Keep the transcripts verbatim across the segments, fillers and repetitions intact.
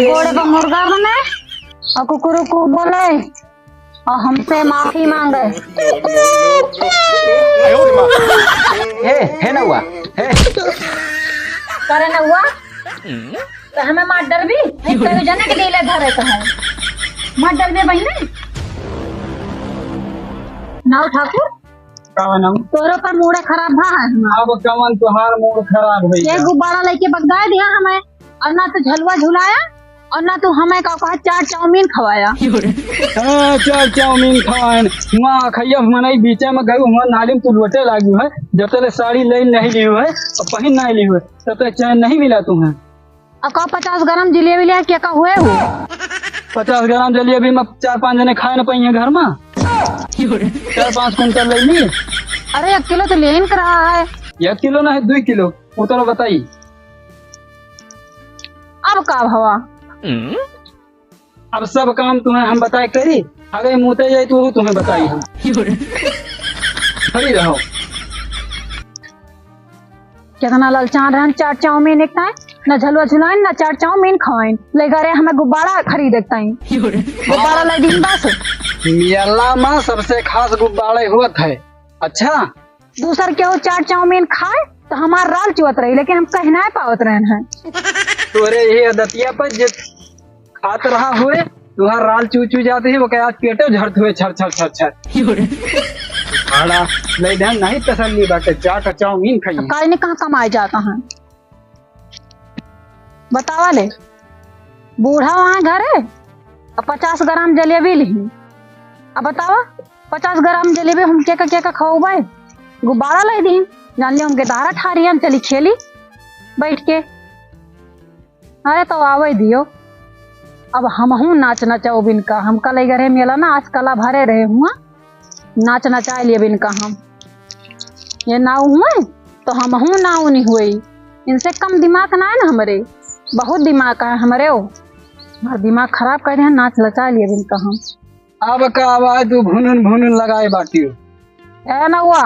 गोड़े पर मुर्गा बने और कुकुर को बोले और हमसे माफी मांगे। हे, हे नौआ, हे। करे नौआ, तो हमें मार डरबी? नहीं, तो जने के दिले धरे तो है। मार डरबे बहिने। नाव ठाकुर, का नाम? तोरो का मूड खराब भा है हमार। अब कवन तोहार मूड खराब होई ये का? गुब्बारा लेके बगदाए दिया हमें, और ना तो झलुआ झुलाया, और ना तो हमें का कहा चाट चाउमीन खवाया। हाँ, चाट चाउमीन खवाएन। हुआ खैया मनई बीचे में गई, हुआ नाली में तू लोटे लागी है, जब तले साड़ी ले नहीं ली है, और पहन नहीं ली है, तब तक चैन नहीं मिला तुम्हें। अब का पचास ग्राम जलेबी लिया, क्या का हुए हो? पचास ग्राम जलेबी में चार पाँच जने खाए न पाइए घर में। चार पाँच कुंटल ले ली। अरे, एक किलो तो लेन कर रहा है। एक किलो ना है, दुई किलो। उतरो बताई। अब का भवा? अब सब काम तुम्हें हम बताए करी, अगर मुते जाए तो वो तुम्हें बताई हम। खड़ी रहो। कितना ललचान रहन, चाट चाउमीन एक ताई, ना झलुआ झुलाइन, ना चाट चाउमीन खवाइन। ले गए हमें गुब्बारा खरीद एक ताई। गुब्बारा ले दीन बस। मेला में सबसे खास गुब्बारे होत है। अच्छा, दूसर केहू चाट चाउमीन खाए तो हमार राल चुअत रही, लेकिन हम कह ना पावत रहन है। तोरे ये आदतिया पर जे खात रहा हुए, तुहार राल चू चू जाते ही, वो कहे, "आज पेटो झड़त हुए, छर, छर, छर, छर।" भाड़ा ले ध्यान नहीं तसल्ली बाटे, चाट चाउमीन खाई। अब काहे ने कहाँ कमाए जाता है? बतावा ले, बूढ़ा वहाँ घर है, अब पचास ग्राम जलेबी लिही। अब बतावा, पचास ग्राम जलेबी हम के का, के का खवाबे? गुब्बारा ले दी, जान ले हमके दारा ठारी, हम चली खेली बैठ के। अरे तो आवे दियो, अब हमहू नाच नचाओ बिन का, हम कल घरे मेला ना, आज कला भरे रहे हुआ, नाच नचाए लिए बिन का हम। ये नाव हुए तो हमहू नाव नहीं हुई, इनसे कम दिमाग ना है ना हमरे, बहुत दिमाग है हमरे। ओ हमार दिमाग खराब कर दे, नाच नचाए लिए बिन का हम। अब का आवाज तू भुनुन भुनुन लगाए बाटियो? ए नौआ,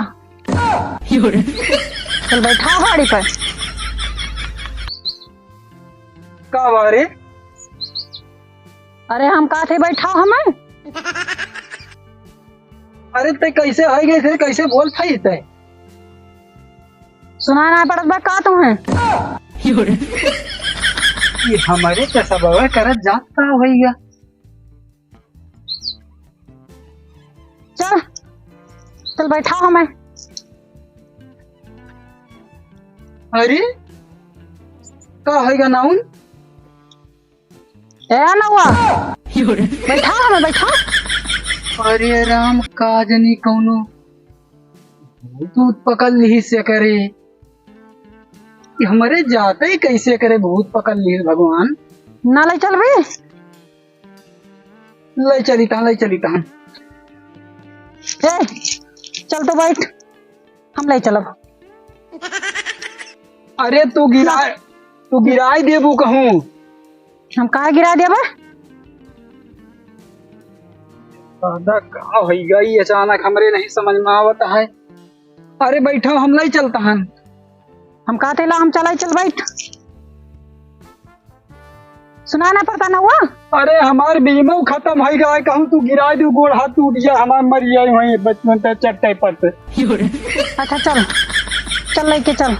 चल बैठा गाड़ी पर। का बारे? अरे हम का थे, बैठाओ हमें। अरे ते कैसे है गए थे, कैसे बोल था ते? सुना ना पड़त बा का तुम्हें? ये हमारे कसबवा करत जात का होइगा? चल, चल बैठाओ हमें। अरे, का होइगा नाउन? ए नौआ, बैठाओ हमें, बैठाओ। अरे राम, का जनी कौनो भूत ऊत पकड़ लिहिस करे। ये हमरे जाते ही कैसे करे भूत पकड़ लिहिस भगवान। ना ले चल बे। ले चली तहन, ले चली तहन। ए, चल तो बैठ, हम ले चलब। अरे तू गिरा, तू गिराई देबू कहूँ। हम काहे गिरा देबे? दादा का होइगा ई अचानक, हमरे नहीं समझ में आवत है। अरे बैठो, हम ले चलता हन। हम कहते ला हम चलाई, चल बैठ। सुना ना पड़ता ना हुआ? अरे हमार बीमा खत्म है गया, कहूँ तू गिरा दू, गोड़ हाथ टूट गया, हमार मर जाए वहीं बचपन तक चट्टे पर से। अच्छा चल, चल लेके चल।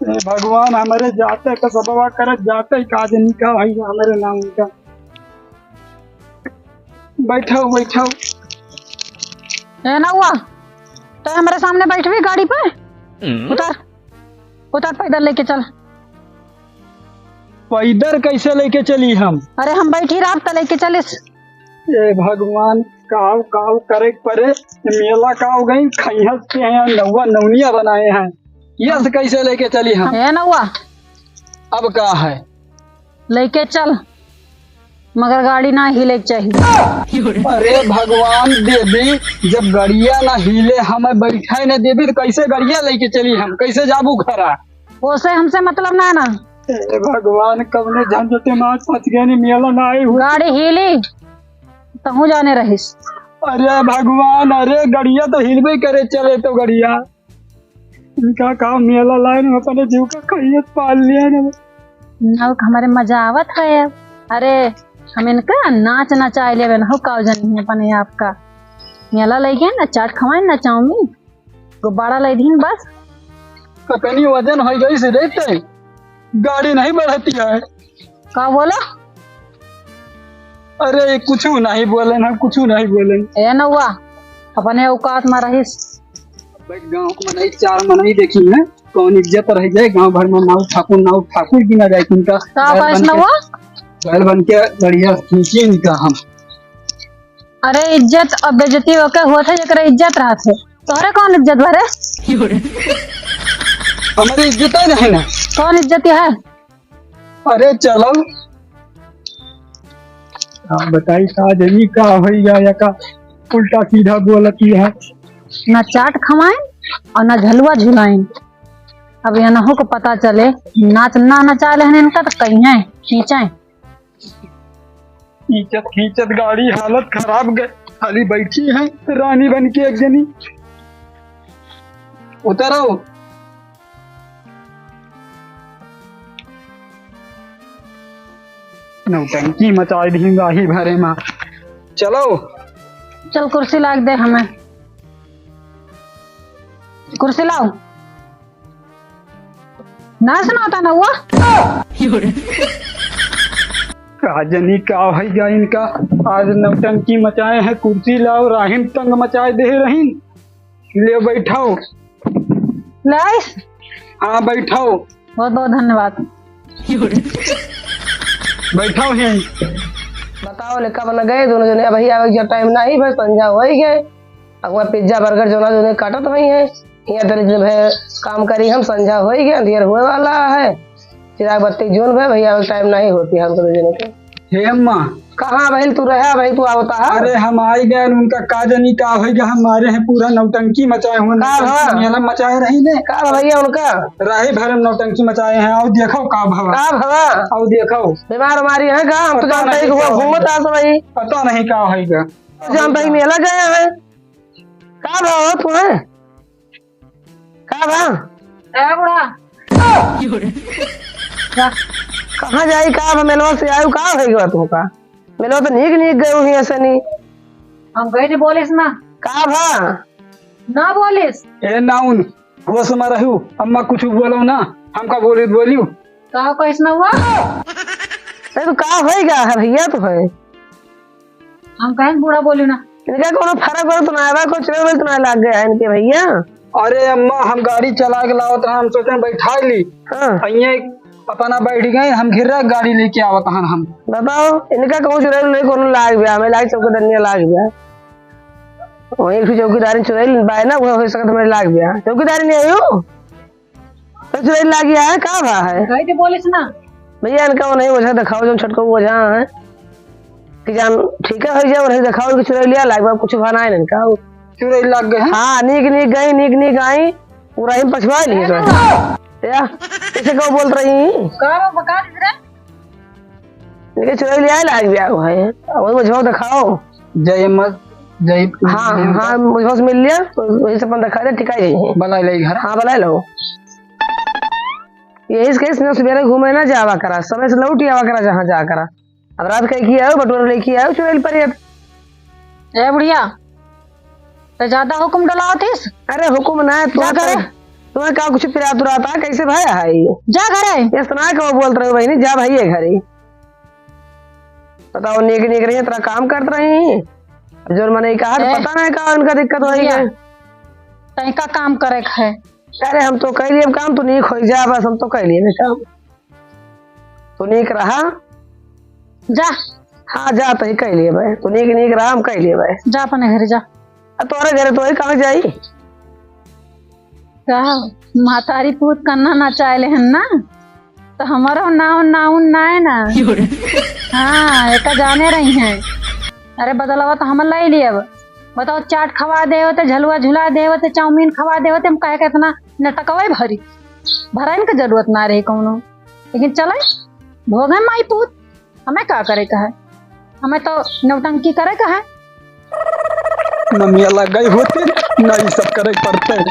ए भगवान, हमरे जाते का सबवा करत जाते का जनी का है हमरे नाम का। बैठाओ, बैठाओ। ए नौआ, तो हमरे सामने बैठबी गाड़ी पे? हम्म। उतर, उतर, पैदल लेके चल। पैदल कैसे लेके चली हम? अरे हम बैठी रहब त लेके चलिस। ए भगवान, काव काव करे के परे, मेला काव गई, खैहस के हैं, नौआ नौनिया बनाए हैं, ये से कैसे लेके चली हम? ए नौआ, अब का है? लेके चल, मगर गाड़ी ना हिले के चाहिए। अरे भगवान देवी, जब गड़िया ना हिले, हमें बैठे न देवी, तो कैसे गड़िया लेके चली हम, कैसे जाबू घरा? ओसे हमसे मतलब ना ना। ए भगवान, कवने झंझटे में आज फंस गए, नहीं मेला ना आए हुए। गाड़ी हिली, तहू जाने रहिस। अरे भगवान, अरे गड़िया तो हिलबे करे, चले तो गड़िया। इनका काम मेला लाइन में अपने जीव का खैयत पाल लिया ना। ना, हमरे मजा आवत है अब। अरे, हम इनका नाच नचाए लेबे ना हो, काव जनी है अपने आप का। मेला लई गए ना, चाट खवाए ना, चाउमीन, गुब्बारा लई दीन बस। कतनी वजन हो गई से देते, गाड़ी नहीं बढ़ती है। का बोला? अरे, कुछ नहीं बोले ना, कुछ नहीं बोले। ए नौआ, अपने औकात में रहिस। भाई, गाँव में नहीं, चार मनई देखी है, कौन इज्जत रह जाए गाँव भर में। नाऊ ठाकुर, नाऊ ठाकुर गिना जाए इनका। का बैल कहिस बन के, नौआ? बैल बन के बढ़िया खींचिए इनका हम। अरे, इज्जत और बेइज्जती ओके होत है जेकरे इज्जत रहत है, तोहरे कौन इज्जत भरे? हमारी इज्जत है नहीं ना। कौन इज्जत है? अरे चलो, आप बताई का जनी का होई गया या का उल्टा सीधा बोलती है। ना चाट खवाइन और ना झलुआ झुलाइन। अब यनहू को पता चले, नाच ना नचा लेहन इनका तो कहीं है खींचे। खींचत खींचत गाड़ी हालत खराब गए, खाली बैठी है रानी बन के एक जनी। उतरो। नौटंकी मचाए दी गाही भरे मा। चलो। चल कुर्सी लाग दे हमें। कुर्सी लाओ। ना सुनाता ना हुआ। का जनी का है जा इनका। आज नौटंकी मचाए हैं, कुर्सी लाओ, राहिम तंग मचाए दे रहीन। ले बैठाओ। ले आइस? हाँ, बैठाओ। बहुत बहुत धन्यवाद। बैठाओ यहीं। बताओ, ले कब न गए दोनों जने? अब भैया, अब जब टाइम नहीं, बस संझा हो ही गए। अब वहाँ पिज्जा बर्गर जोना जोने काटत हुई है। यहाँ तनी जब है काम करी हम, संझा हो ही गए, अंधेर हुए वाला है। चिराग बत्ती जून भे भैया, टाइम नहीं होती हमको दो जने के। हे अम्मा। कहाँ भाई तू रहा भाई, तू आवता है? अरे हम आई गए, उनका का जनी का होई गया, हमारे हैं पूरा नौटंकी मचाए हुए, का नौटंकी भा? मेला मचाए रही ने। का भा भैया उनका? राही भर में नौटंकी मचाए हैं, आओ देखो का भवा। का भवा? आओ देखो। बीमार हमारी है का? हम तो पता जानते ही नहीं कि वो का घूमत होई। आ सब भाई। पता नहीं का होई गया। जानते ही मेला गया है। का भवा तुम्हें? का बा? ए बूढ़ा। का? कहाँ जाई का बा? मेलवा से आयु का होई गवा तुमका? मेलवा तो नीक नीक गए हुई ऐसे नी। हम कहीं नहीं बोलिस ना। का बा? ना बोलिस। ए नाउन, होश में रहू, अम्मा कुछ बोलो ना, हमका बोली बोलियो। का कैसना हुआ? अरे तो का होई गया है भैया तो है? हम कहें बूढ़ा बोली ना। इनका कोनो फर्क पड़त ना बा, कुछ भी तो ना लाग गया है इनके भैया। अरे अम्मा, हम गाड़ी चला के लावत रहा, हम सोचे बैठा ली। हाँ। अइये अपना बैठ गए, हम घिर रहे गाड़ी लेके आवत हन हम। बताओ, इनका कहूँ चुड़ैल नहीं कोनो लाग गया, हमें लाग चौकीदारनिया लाग गया। वही एक ठो चौकीदारी चुड़ैल बाय ना, वो हो सकत हमें लाग गया। चौकीदारी नहीं आयु? तो चुड़ैल लागी है, का भा है? कही तो बोलिस ना। भैया, इनका वो नहीं ओझा दिखाओ, जो छोटको ओझा है। कि जान ठीक है, हो जाओ, नहीं दिखाओ, कि चुड़ैल लिया लाग बा, कुछ भा ना है इनका। चुड़ैल लाग गए हैं? हाँ, नीक नीक गई, नीक नीक आई, पूरा ही पछवा लिए तो। या, इसे कहो बोलत रही? का रो, बका दे रे। देखिए, चुड़ैल लिया लाग गया है। अब वही ओझा दिखाओ। जय मत, जय हाँ, जय हाँ, ओझा से मिल लिया, तो वही से अपन दिखा दे, ठीक है जी। बना ले घर। हाँ, बना लो। यही से कहिस ना, सवेरे घूमे ना जावा करा, समय से लौट आवा करा जहाँ जा करा। अब रात कह के आयो, बटोर लेके आयो, चुड़ैल पर ये। ए बुढ़िया, तो ज्यादा हुक्म डलावत हिस? अरे हुक्म ना है, जा तुम्हें घरे। तुम्हें का कुछ पिरात उरात है, कैसे भाई है ये? जा घरे। ये सुना के वो बोलत रहे बहिनी, जा भाई ये घरे। बताओ, नीक नीक रही, इतना काम करत रही। जोर मने कहा तो ए, पता नहीं का उनका दिक्कत होई बुढ़िया, है। तैं का काम करे के है? अरे हम तो कह लिए काम, तू नीक हो जा, बस हम तो कह लिए काम। तू नीक रहा। जा। हाँ, जा, तही कह लिए भाई। तू नीक, नीक रहा, हम कह लिए भाई। जा अपने घरे जा। आ, तोहरे घरे तो वही कहाँ जाई? का? महतारी पूत कन्ना नचाए लेहन ना, तो हमारो नाव नाउन ना है ना। हाँ, एका जाने रही हैं। अरे बदलवा तो हम लाई लिए अब। बताओ, चाट खवा दे होते, झलुआ झुला दे होते, चाउमीन खवा दे होते, हम काहे के इतना नटकवे भरी? भराइन के जरूरत ना रही कौनो। लेकिन चले, भोगे माई पूत, हमें का करे का है? हमें तो नौटंकी करे का है। न मेला गई होती, न ई सब करे पड़ते।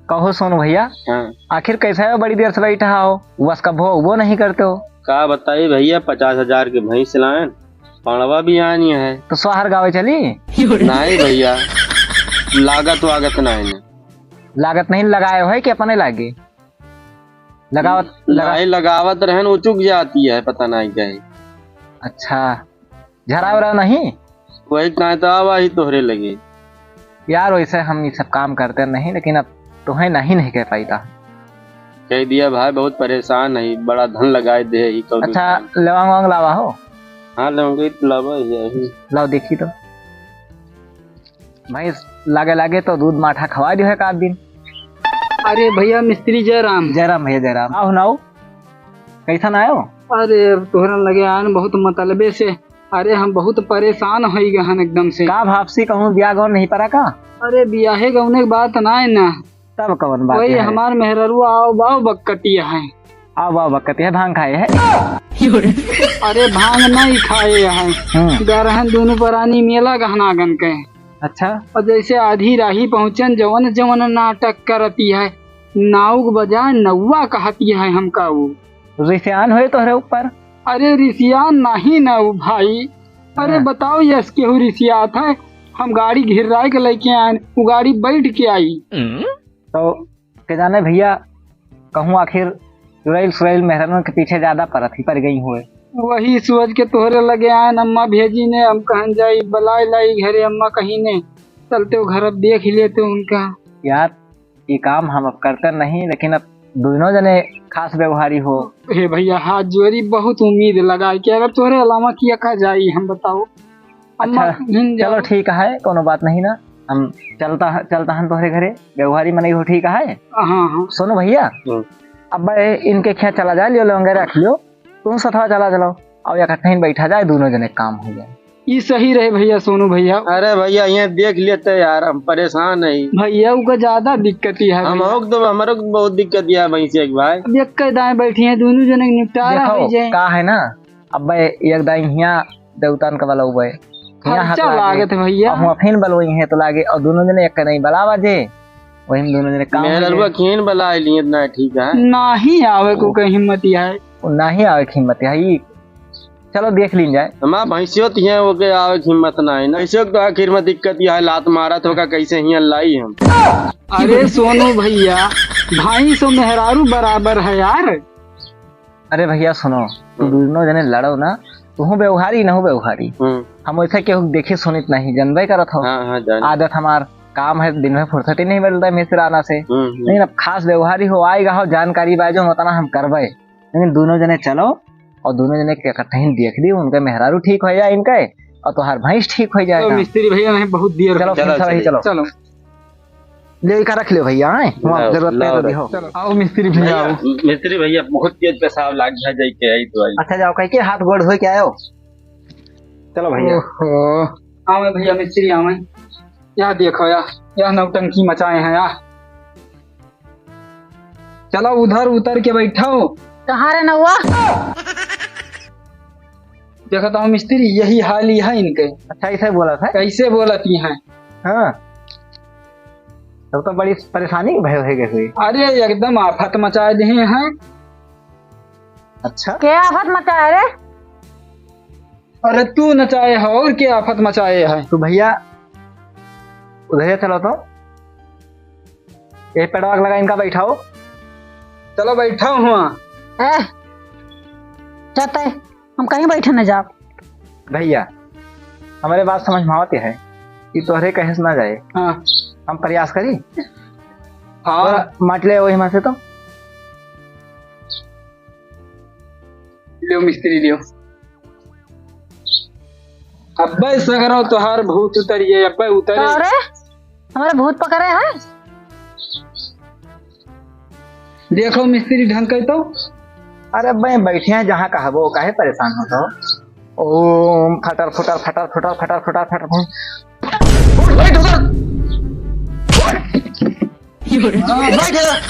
कहो सोनू भैया, हाँ। आखिर कैसे हो, बड़ी देर से बैठा हो, बस कभो वो नहीं करते हो? का बताई भइया, पचास हजार के भैंस लाएन, पड़वा भी आनी है। तो सोहर गावे चली? नाहीं भइया, लागत वागत नाहीं ने। लागत नहीं लगाए हो कि अपने लागे? लगावत, लगा- नाहीं, लगावत रहन, उचुक जाती है, पता नाहीं काहे। अच्छा, झराव रहा नहीं? वही काहे तो आवा ही तोहरे लगे। यार, वैसे हम ये सब काम करते नहीं, लेकिन अब तुम्हें नहीं, नहीं कह पाई था। कह दिया भाई, बहुत परेशान है, बड़ा धन लगाए दे ही कौन अच्छा, काम। लवांग वांग लावा हो? हाँ, लवांग तो लावा ही है। लाओ देखी तो। भैंस लागे लागे तो दूध माठा खवा दियो है का दिन। अरे भइया मिस्त्री जयराम। जयराम भइया जयराम। आओ नाऊ, कैसन आयो? अरे अब तोहरन लगे आयन बहुत मतलबे से। अरे हम बहुत परेशान होइ गए हन एकदम से। का भापसी कहूँ बियाह गौन नहीं परा का? अरे बियाहे गौने के बात ना है ना। तब कौन बात वही है? हमार मेहररुआ आओ बाओ बक्कतिया है। आओ बाओ बक्कतिया है, भांग खाए है। अरे भांग नहीं खाए है। हम्म। गरहन दोनों परानी मेला गहनागन के। अच्छा। और जैसे आधी राही पहुँचन जवन जवन नाटक करती है, नाउक बजाए नौवा कहती है हमका वो। रिसियान होए तोहरे ऊपर। अरे रिसियान नहीं ना वो भाई। अरे हाँ। बताओ यस केहू रिसियात है, हम गाड़ी घिर्राए के लेके आए, वो गाड़ी बैठ के आई। तो के जाने भइया, कहूँ आखिर चुड़ैल सुड़ैल मेहरनों के पीछे ज्यादा परत ही पड़ गई हुए। वही सोच के तोहरे लगे आयन, अम्मा भेजी ने, हम कहन जाई, बलाए लाई घरे, अम्मा कही ने, चलते हो घर, अब देख ही लेते उनका। यार, ये काम हम अब करते नहीं, लेकिन अब दोनों जने खास व्यवहारी हो। हे भइया, हाथ जोड़ी, बहुत उम्मीद लगाए कि अगर तोहरे अलावा किया का जाई, हम बताओ। अम्मा अच्छा, हिन जाओ। चलो ठीक है, कोनो बात नहीं ना, हम चलता ह-, चलता हन तोहरे घरे, व्यवहारी मनई हो, ठीक है। हाँ, हाँ। सुनो भइया, हम्म। अब इनके खियाँ चला जाए, लियो लवंगे रख लियो, तुम सथवा चला चलो, अब इकट्ठे ही बैठा जाए, दोनों जने काम हो जाए। ई सही रहे भइया, सोनू भइया। अरे भइया, ये देख लेते यार, हम परेशान है। भइया, उका ज्यादा दिक्कत ही है हम भइया। हो तो, हमरो को बहुत दिक्कत है भाई से एक भाई। अब एक दाएं बैठी हैं, दोनों जने के निपटारा देखो, हो जाए। का है ना, अब एक दाई हियाँ देवतान का वाला उबे। हियाँ हक खर्चा लागे। लागत है भइया। अब हम फिन बलवई हैं तो लागे, और दोनों जने एक नहीं बलावा जे, वही में दोनों जने काम हो मेहररुआ जाए। खीन बला लिए इतना ठीक है। नाही आवे को कहीं हिम्मत ही है। वो नाही आवे की हिम्मत है, ई चलो देख लीन जाए। हमार भैंसियो तो है, ओके आवे की हिम्मत ना है ना। ऐसे तो आखिर में दिक्कत यह है, लात मारत होगा, कैसे हियाँ लाई हम। अरे सोनू भइया, भैंस और मेहरारू बराबर है यार। अरे भइया सुनो, तू हम्म। दोनों जने लड़ो ना, तू हूँ व्यवहारी, ना हूँ व्यवहारी। हम्म। हम वैसे केहू देखे सुनित नहीं, जनबे करत हो। हाँ, हाँ, जान। आदत हमार काम है, दिन में फुर्सत ही नहीं मिलता है मिस्र आना से। हम्म, हम्म। लेकिन अब खास व्यवहारी हो, आएगा हो, जानकारी बा जो उतना हम करबे। लेकिन दोनों जने चलो और दोनों जने के इकट्ठे ही देख ली, उनके मेहरारू ठीक हो जाए इनके और तोहार भैंस ठीक हो जाए तो ना। मिस्त्री भइया, नहीं बहुत देर चलो, हो गई। फिर चलो, सब ही चलो। चलो। ले का रख लियो भइया, आए? वहाँ लाओ, जरूरत लाओ, पड़े तो रख। दिहो। चलो, आओ मिस्त्री भइया, भइया, आओ। मिस्त्री भइया, बहुत तेज पेशाब लाग गया, जाई के आई दवाई। अच्छा, जाओ, कह के हाथ गोड़ धोए के आयो। चलो भइया। ओहो। आवे भइया मिस्त्री, आवे। या देखो या, या नौटंकी मचाए हैं या। चलो उधर उतर के बैठो। कहाँ रे नौवा? देखो तो मिस्त्री, यही हाल ही है इनके। अच्छा, ऐसे बोला था? कैसे बोलती हैं? हाँ, तब तो बड़ी परेशानी भय हो गई हुई। अरे एकदम आफत मचाए दिए हैं। अच्छा, क्या आफत मचाए रे? अरे तू नचाए है और क्या आफत मचाए है? तो भइया उधर चलो तो, ये पेड़वा के लगा इनका बैठाओ। चलो बैठाओ हुआ। ए, चलते हम कहीं बैठे न जाब। भइया, हमरे बात समझ में आवत है कि तोहरे कहे से ना जाए। हाँ। हम प्रयास करी। हाँ। थोड़ा माट ले वही में से तो। लियो मिस्त्री लियो। अब्बे सगरो तोहार भूत उतरिए, अब्बे उतरे। का रे? हमारे भूत पकड़े हैं? देखो मिस्त्री ढंग के तो। अरे अब्बे बैठे हैं जहाँ कहबो, काहे परेशान होत हो? ओम फटर फटर फटर फटर फटर फटर फटर फटर। उठ, बैठ उधर। हाँ, बैठ इधर।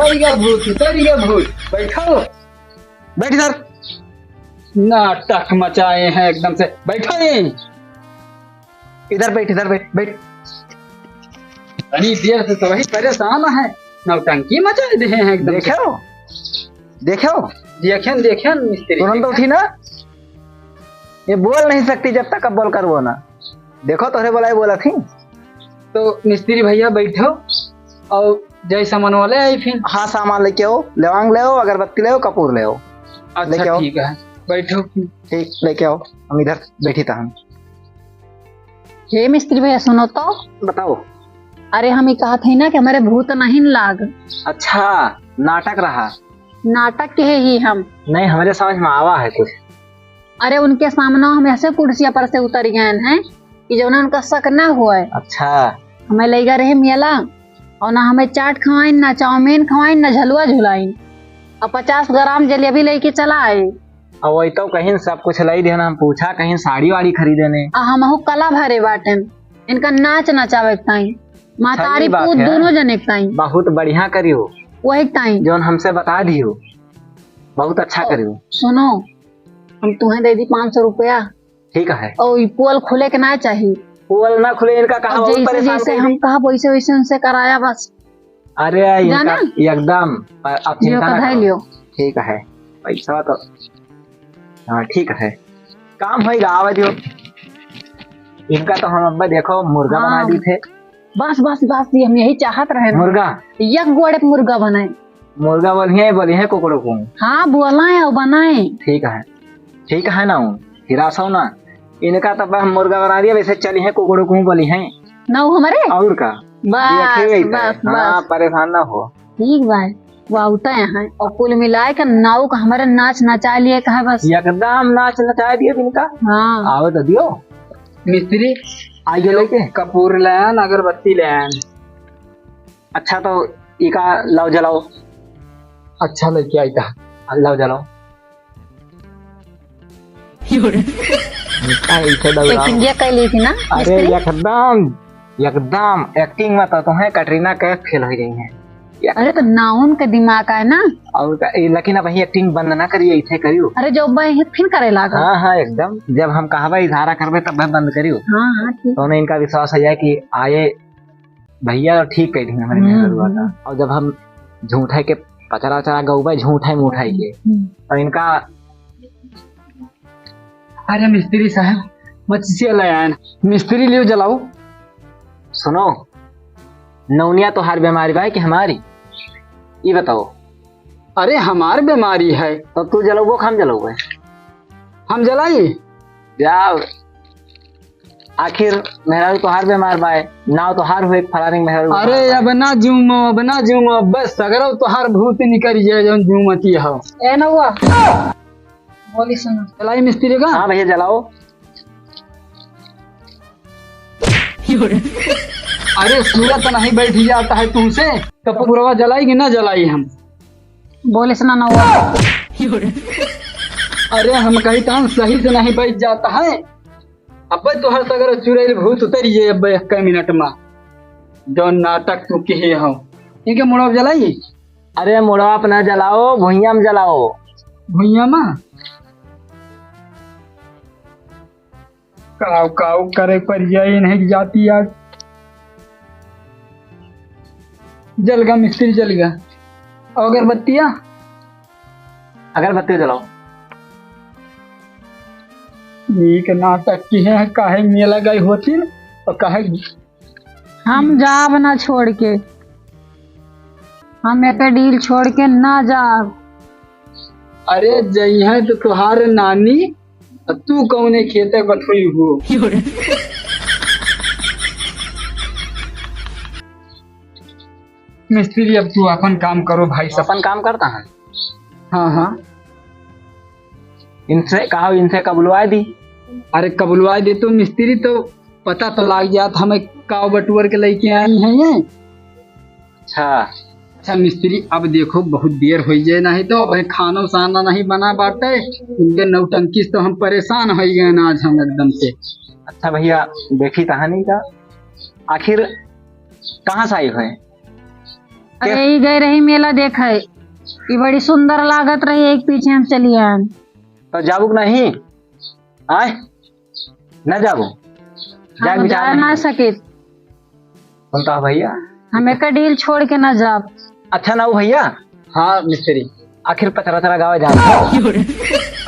उतर गया भूत, उतर गया भूत। बैठो। बैठ इधर। नाटक मचाए हैं एकदम से। बैठो यहीं। इधर बैठ, इधर बैठ, बैठ। अरे देर से तो वही परेशान है, नौटंकी मचाए दे हैं एकदम से। देखो, देखो। देखेन, देखेन मिस्त्री, तुरंत देखेन। उठी ना, ये बोल नहीं सकती जब तक अब बोल कर वो ना। देखो तोहरे बोलाए बोला थी। तो मिस्त्री भैया बैठो और जय सामान वाले आई फिर। हाँ, सामान लेके आओ, लेवांग ले आओ, अगरबत्ती ले आओ, कपूर ले आओ। अच्छा, लेके आओ। ठीक है, बैठो। ठीक, लेके आओ, हम इधर बैठी था हम। हे मिस्त्री भैया, सुनो तो। बताओ। अरे, हम ई कहत हई ना कि हमरे भूत नहीं लाग। अच्छा, नाटक रहा। नाटक के ही हम। नहीं, हमरे समझ में आवा है कुछ। अरे, उनके सामने हम ऐसे कुर्सिया पर से उतर गए हैं कि जौन उनका शक ना हुए। अच्छा। हमें लइगा रहे मेला, और ना हमें चाट खवाइन, ना चाउमीन खवाइन, ना झलुआ झुलाइन, और पचास ग्राम जलेबी लेके चला आए। अब वही तो कहीं सब कुछ लाई देना, हम पूछा कहीं साड़ी वाड़ी खरीदे ने। आ हमहू कला भरे बाटेन, इनका नाच नचावे के ताई, महतारी सही बात पूत है। दोनों जने के ताई। बहुत बढ़िया करियो। वही के ताई। जौन हमसे बता दियो, बहुत अच्छा और करियो। सुनो, हम तुम्हें दे दी पाँच सौ रुपया। ठीक है। और ई पोल खुले के ना चाही। पोल ना खुले, इनका कहा और बहुत जैसे परेशान जैसे कर हम दी। कहा वैसे वैसे उनसे कराया बस। अरे इनका जाना? एकदम, अ-, आप जो चिंता ना कढ़ाई करो। लियो। ठीक है, पैसा तो, हाँ ठीक है, काम होइगा, आवे दियो। इनका तो हम अब्बा देखो मुर्गा हाँ। बना दी थे। बस बस बस, ये हम यही चाहत रहे ना। मुर्गा? एक गोड़े पे मुर्गा बनाए। मुर्गा बोलिए, बोलिए कुकड़ों को। हाँ, बोलाए और बनाए। ठीक है, ठीक है ना, हिरासो ना। इनका तो बस मुर्गा बना दिया, वैसे चली है कुकड़ों को बोली है। ना वो हमारे? और का? बस, देखिए इधर। बस, हाँ, बस। परेशान ना हो। ठीक बा, वो आवते हैं और कुल मिलाए के नाऊ का हमारे नाच नचा लिए कहा बस। एकदम नाच नचा दिए इनका। हाँ। आवे तो दियो। मिस्त्री, आइए लेके। कपूर ले आन, अगरबत्ती ले आन। अच्छा, तो इका लाओ जलाओ। अच्छा, लेके आई था। लाओ जलाओ। इनका इसे दौड़ाओ। Acting ये कर ली थी ना, अरे मिस्त्री? एकदम, एकदम acting में तो तुम्हें कटरीना कैफ फेल हो गई है। अरे, तो नाउन का दिमाग है ना। और का, ए, लेकिन अब वही acting बंद ना करिए, इसे करियो। अरे, जो अब वही फिर करे लागल। हाँ, हाँ, एकदम। जब हम कहबे इशारा करबे, तब वह बंद करियो। हाँ, हाँ, ठीक। तो उन्हें इनका विश्वास हो जाए कि आए भैया ठीक कह दी हमारे हम्म, मेहररुआ का। हम्म। और जब हम झूठे के पचरा उचरा गौबे, झूठे मूठे के, हम्म। तो इनका अरे मिस्त्री साहब, मचिसिया ले आए ना। मिस्त्री लियो जलाओ। सुनो, नौनिया तोहार बीमारी बा कि हमारी? ई बताओ। अरे हमार बीमारी है। तो तू जलौबो कि हम जलौबे? हम जलाई। जाओ। आखिर मेहरारू तोहार बीमार बाए, नाव तोहार हुए, फलाने के मेहरारू अरे तोहार अब ना जूमो, अब ना जूमो, बस सगरो तोहार भूत निकल जाए जौन जूमती हो। ए नौआ, बोली सुनो। जलाई मिस्त्री का? हाँ भैया जलाओ। अरे सूरत नहीं बैठ जाता है तुमसे, कपूरवा जलाई कि ना जलाई हम? बोले सुना नौआ। अरे हम कही तो सही से नहीं बैठ जाता है। अबे तोहर सगरो चुड़ैल भूत उतरी जे अबे एक मिनट में। जौन नाटक तू किहे हो। इनके मुड़वा जलाई? अरे मुड़वा अपना जलाओ, भुइयां में जलाओ। भुइयां में? काव काव करे पर यही नहीं जाती आज। जल गा मिस्त्री, जल गा। और अगरबत्तियाँ? अगरबत्ती जलाओ। नीक नाटक किहे, काहे मेला गई होती और काहे हम जाब ना छोड़ के, हम एके डील छोड़ के ना जाब। अरे जइहे तो तुहार नानी, तू कौने खेते बटुई हो? मिस्त्री, अब तू अपन काम करो भाई साहब। अपन काम करता है। हाँ, हाँ। इनसे कहा, इनसे कबुलवा दी। अरे कबुलवा दे तो मिस्त्री, तो पता तो लाग जात हमें काव बटुअर के लेके आई हैं ये। अच्छा। अच्छा मिस्त्री, अब देखो बहुत देर हो जाए, नहीं तो अब खाना साना नहीं बना बाटे, इनके नौटंकी से तो हम परेशान हो गए ना आज हम एकदम से। अच्छा भैया, देखी कहानी का आखिर कहाँ से आई हुए? अरे, ई गए रही मेला देखे, ई बड़ी सुंदर लागत रही, एक पीछे हम चली आए। तो जाबू कि नहीं? आए? न जाबू? जाए हम विचार जा नहीं। ना सके। कौन कहा भैया? हम एक डील छोड़ के ना जाब। अच्छा ना हो भैया? हाँ मिस्त्री। आखिर पचरा वचरा गावे जानत हो?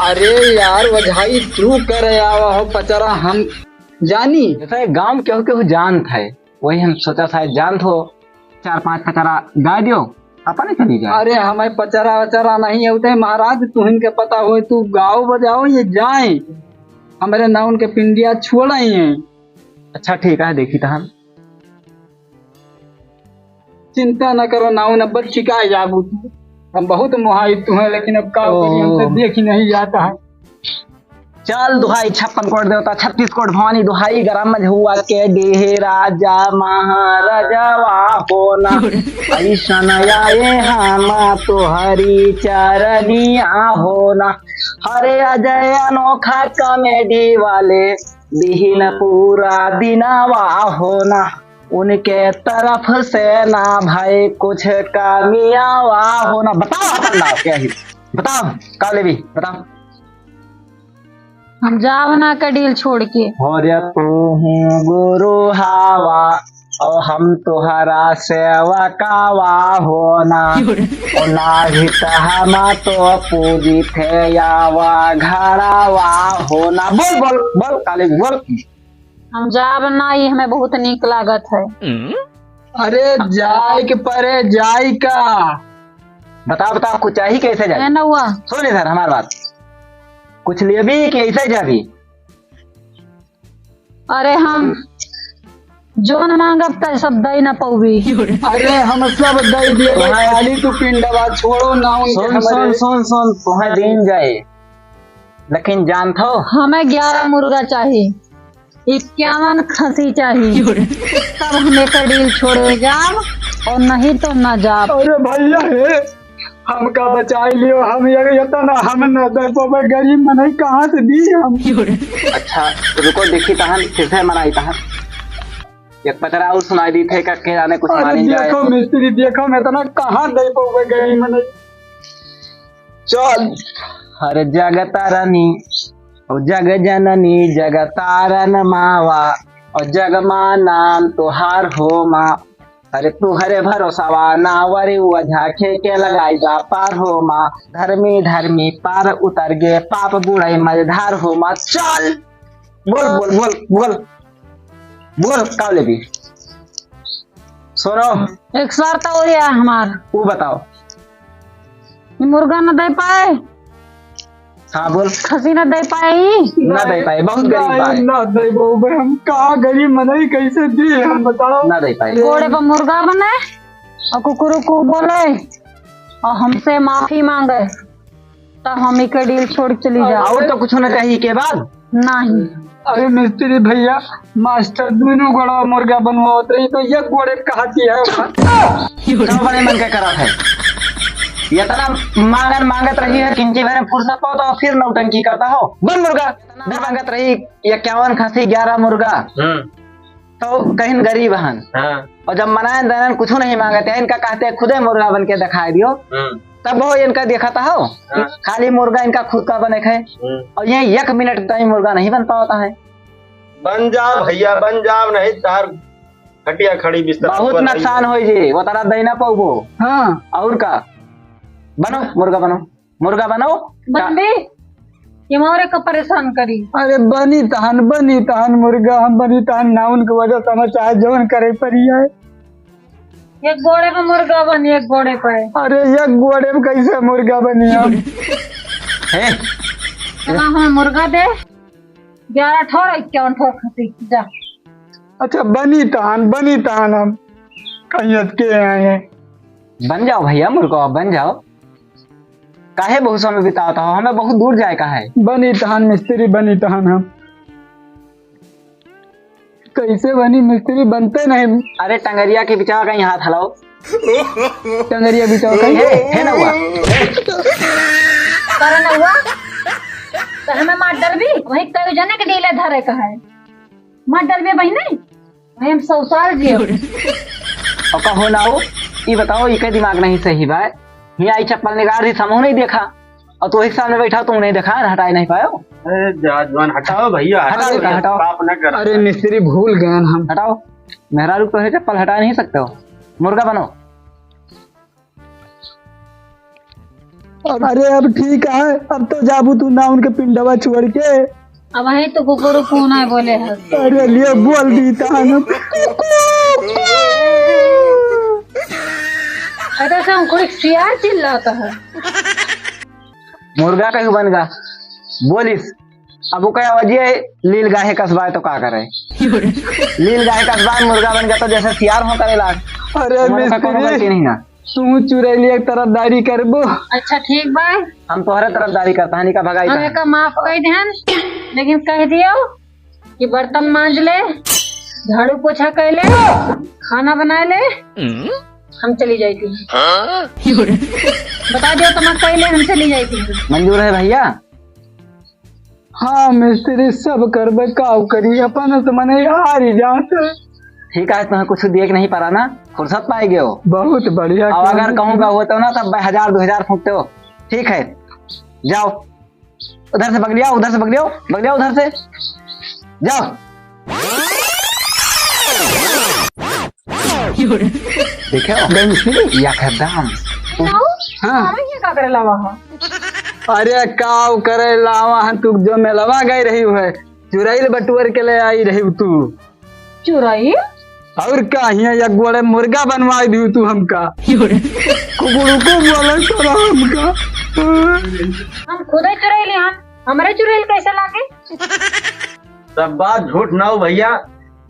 अरे यार, वझाई तू करे आवा हो, पचरा हम जानी। जैसे गाँव केहू केहू जानत है, वही हम सोचा शायद जानत हो, चार पांच पचरा गाय दियो, अपने चली जाए। अरे हमें पचरा वचरा नहीं होते महाराज, तुहिन के पता होए, तू गाओ बजाओ ये जाए, हमरे नाउन के पिंडिया छोड़ाई है। अच्छा ठीक है, देखी तहन। चिंता न करो नाउन, अब चिकाए जाबू तू। हम बहुत मोहाई तू है, लेकिन अब का करी, हमसे ओ। देख ही नहीं जाता है। चल दुहाई छप्पन कोट देवता, छत्तीस कोट भवानी, दुहाई गरम मझुआ के देहे राजा महाराजवा होना। ऐसन आए हम तोहरी चरनिया होना। हरे अजय अनोखा कॉमेडी वाले, दिहिन पूरा दिनावा होना। उनके तरफ से ना भाई कुछ कमियावा होना। बताओ अपन नाव क्या है? बताओ, का लेबी? बताओ। हम जाब ना कड़ील छोड़ के। अरे तू हूँ गुरु हावा, और हम तोहरा सेवकावा होना। क्यों रे? और ना ही तो हम तो पूजी थे यावा घरावा होना। बोल, बोल, बोल, काली बोल। हम जाब ना, ये हमें बहुत नीक लागत है। अरे जाए के परे जाए का? बताओ, बताओ, कुछ चाहिए कैसे जाए? ए नौआ। सुन इधर हमार बात, कुछ लेबी कि ऐसे जाबी? अरे हम जोन मांगब त सब दई ना पौबी। अरे हम सब दई दिए भाई, तुम्हें खाली तू पिंडवा छोड़ो ना उनके सुन, हमरे। सुन, सुन, सुन, तुम्हें दीन जाए, लेकिन जानत हो? हमें ग्यारह मुर्गा चाही, इक्यावन खसी चाही, तब हमें कड़ील छोड़े जाब और नहीं तो ना जाब। अरे भैया हे, हमका बचाई लियो, हम ये, ये तो ना, हम ना दे पावे, गरीब मनई कहाँ से दी हम? अच्छा, रुको, देखी तहन, फिर से मनाई तहन। एक पचरा और सुनाई दी थे, का के जाने कुछ अरे मानी जाए। देखो मिस्त्री, देखो, मैं इतना कहाँ दे पावे गरीब मनई। चल। हर जग तारनी, ओ जग जननी, जग तारन मावा, ओ जग मानन तोहार हो माँ। अरे तू हरे भरोसावा ना वरी, वो झांखे के लगाई जा पार हो माँ। धर्मी धर्मी पार उतर गे, पाप बुड़ाई मझधार हो माँ। चल, बोल, बोल, बोल, बोल, बोल, का लेबी? सुनो। एक शर्त और है हमार। वो बताओ। ये मुर्गा न दे पाए। हाँ, बोल। खसी न दे पाए। न दे पाए, बहुत गरीब नहीं, बा। न दे पाए, हम का गरीब मनई, कैसे दी हम, बताओ। न दे पाए। गोड़े पर मुर्गा बने और कुकुर को बोले और हमसे माफी मांगे, तब हम इके डील छोड़ के चली जाब। और तो कुछ होना चाहिए के बाद? नहीं। अरे मिस्त्री भैया, मास्टर दोनों गोड़वा मुर्गा बनवावत रही तो एक गोड़े कहाती है। सब बड़े मन के करत है। इतना मांगन मांगत रही है, किंची भर में फुर्सत पाओ तो फिर नौटंकी करता हो। बन मुर्गा। इतना मांगत रही, इक्यावन खसी, ग्यारह मुर्गा। हम्म। तो कहिन गरीब हन। हाँ। और जब मनाए दरन कुछ नहीं मांगते हैं, इनका कहते हैं खुदे मुर्गा बन के दिखाई दियो। हाँ। तब वो इनका देखता हो, हाँ। खाली मुर्गा इनका खुद का बने है। हम्म। और ये एक मिनट तक मुर्गा नहीं बन पाता है। बन जाओ भैया, बन जाओ, नहीं तार खटिया खड़ी बिस्तर बहुत पर नुकसान होई जी, वो तारा दे ना पाउबो। हाँ। और का? बनो, मुर्गा बनो। मुर्गा बनो। बनबे? ये मोरे का परेशान करी। अरे बनी तहन, बनी तहन मुर्गा, हम बनी तहन ना, उनके वजह से हमें चाहे जवन करे पड़ी है। एक गोड़े पे मुर्गा बनी, एक गोड़े पे। अरे एक गोड़े पे कैसे मुर्गा बनी हम? हे? हाँ, हाँ, मुर्गा दे। ग्यारह ठो और इक्यावन ठो खसी, जा। अच्छा बनी तहन, बनी तहन हम कहीं अटके आए हैं। बन जाओ भैया, मुर्गा बन जाओ। काहे बहुत समय बितावत हो? हमें बहुत दूर जाए का है। बनी तहन मिस्त्री, बनी तहन हम। कैसे बनी मिस्त्री? बनते नहीं। अरे टंगरिया के बिचावा कहीं हाथ हलाओ। टंगरिया बिचावा कहीं। हे, हे ना हुआ। करे ना हुआ। तो हमें मार डरबी, वही कई जने के डीले धरे का है। मार डरबे बहिने। भाई, हम सौसार जियो। और कहो ना हो, ई बताओ, ई के दिमाग नहीं सही बा? हियाँ आई चप्पल निकाल रही, समूह नहीं देखा, और तू एक सामने बैठा, तू नहीं देखा, हटाए नहीं पायो। अरे जा जवान, हटाओ भैया, हटाओ, हटाओ, हटाओ। पाप न कर। अरे मिस्त्री, भूल गए हम। हटाओ, मेहरारू तो है, चप्पल हटा नहीं सकते हो। मुर्गा बनो। अरे अब ठीक है, अब तो जाबू तू ना उनके पिंडवा छोड़ के। अब वही तो कुकुर कौन है बोले है। अरे लिए बोल दी तहन। अरे से हम कोई सियार चिल्लाता है। मुर्गा कहीं बन गा बोलिस। अब ओकर आवाजिए लील गाहे कसबाए तो का करे? लील गाहे कसबाए मुर्गा बन गया तो जैसे सियार हो करे लाग। अरे ओमन का कोनो मिस्त्री, गलती नहीं ना। तू चुरैली एक तरफदारी करबो। अच्छा ठीक बा। हम तोहरे तरफदारी करता हनी का भगाई हम का? एका माफ कर देहन, लेकिन कह दियो कि बर्तन मांज ले, झाड़ू पोछा कर ले, खाना बना ले, हम चली जाती। बता दियो तो मैं कर ले, हम चली जाती। मंजूर है भैया? हाँ मिस्त्री, सब करबे, काउ करी, अपन तो मने हारी जात। ठीक है, तुम्हें कुछ दिए के नहीं पड़ा ना, फुर्सत पाए गए हो। बहुत बढ़िया और काम अगर है। कहूँ का होते हो ना, तब हजार दो हजार फूकते हो। ठीक है, जाओ उधर से, बगलियाओ उधर से, बगलियाओ, बगलियाओ उधर से, जाओ। देखे हो? गई मिस्त्री? या खद्दाम। हाँ। अरे ये का करे लावा हो? अरे काउ करे लावा हन, तू जो मेलवा गई रही है, चुरैल बटुअर के ले आई रही तू। चुरैल? और का हिया एक गोड़े मुर्गा बनवाई दियो तू हमका। कुकुर को बोले साला हमका। हम खुदे चुरैल हन, हमरे चुरैल कैसे लागे? सब बात झूठ ना हो भैया,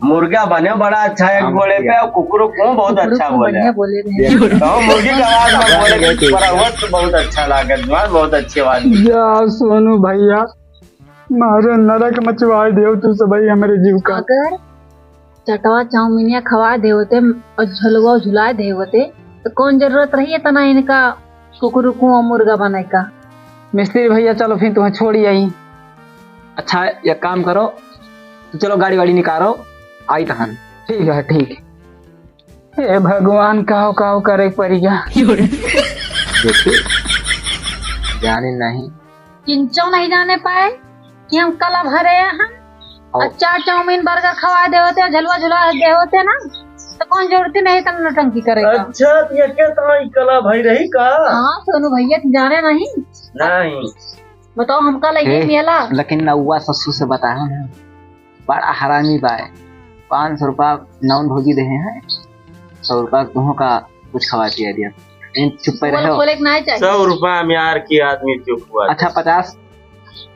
मुर्गा बने बड़ा अच्छा है एक हाँ गोड़े भैया। पे, और कुकुर को बहुत कुकुर अच्छा को बोले। बढ़िया बोले रहे। तो मुर्गी के आवाज में बोले कि बड़ा हुआ तो बहुत अच्छा लागत, बहुत अच्छी आवाज। जा सोनू भैया, मारे नरक मचवा देव तू सबही हमरे जीव का। अगर चटवा चाउमीनिया खवा देवते और झलवा झुला देवते, तो कौन जरूरत रही इतना इनका कुकुरुकू और मुर्गा बने का? मिस्त्री भैया, चलो फिर तुम्हें छोड़ी आई। अच्छा, एक काम करो, तो चलो गाड़ी वाड़ी निकालो, आई तहन। ठीक है, ठीक। हे भगवान, काव काव करे पड़िया। देखिए, जाने नहीं। किंचो नहीं जाने पाए कि हम कला भरे हैं। और और चार चाउमीन बर्गर खवा दे होते, झलवा झुला दे होते ना, तो कौन जरूरत नहीं तन नौटंकी करेगा। अच्छा, तो ये क्या तुम्हारी कला भाई रही का? हाँ, सोनू भैया, तू जाने नहीं? नहीं। बताओ, हमका लगे ए, मेला। लेकिन नौवा ससुर से बताया ना, बड़ा हरामी बा। पाँच सौ रुपया नौन भौजी देहे हैं, सौ रुपया तुहों का कुछ खवा पिया दिया। इन चुप पे पोल रहो। खोले के नाय चाहिए। सौ रुपया में यार की आदमी चुप हुआ। अच्छा, पचास।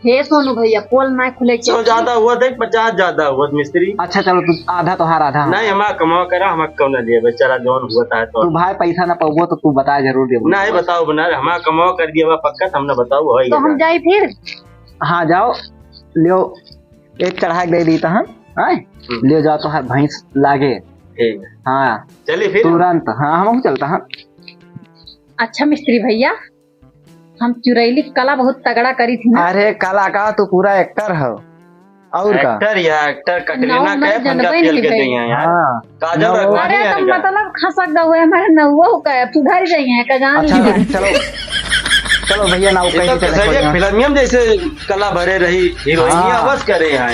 हे सोनू भैया, पोल ना खुले के सौ चाहिए। ज्यादा हुआ, देख, पचास ज्यादा हुआ, मिस्त्री। अच्छा, चलो, तू आधा तोहार, आधा हमार। नहीं, हमार कमावा करा, हमार कम ना दिया, बेचारा जौन हुआ था तो। तू भाई पैसा ना पाबो तो तू बता जरूर देबो। नहीं, बताओ बना, हमार कमावा कर दिया बा पक्का, तो हमने बताओ, हो तो हम जाए। जाई फिर? हाँ, जाओ, लियो, एक चढ़ा के दे दी तो हम, आए? हम्म। लियो जाओ, तोहार भैंस लागे। ठीक है। हाँ। चलिए फिर। तुरंत, हाँ, हम चलता, हाँ। अच्छा मिस्त्री भैया, हम चुरैली कला बहुत तगड़ा करी थी ना। अरे कला का, तू पूरा एक्टर हो। और का? एक्टर या एक्टर, कटरीना कैफ उनका खेल के गई है यार। हाँ। काजल रखवानी है इनका। अरे तुम मतलब खसक गए हमारे नौवा हो का, सुधर गई है का जान लिया। अच्छा, चलो, चलो भैया, ना ये तो कहीं चले, खेसरिया फिल्मिया में जैसे कला भरे रही, हीरोइनिया हाँ। बस करे यहाँ।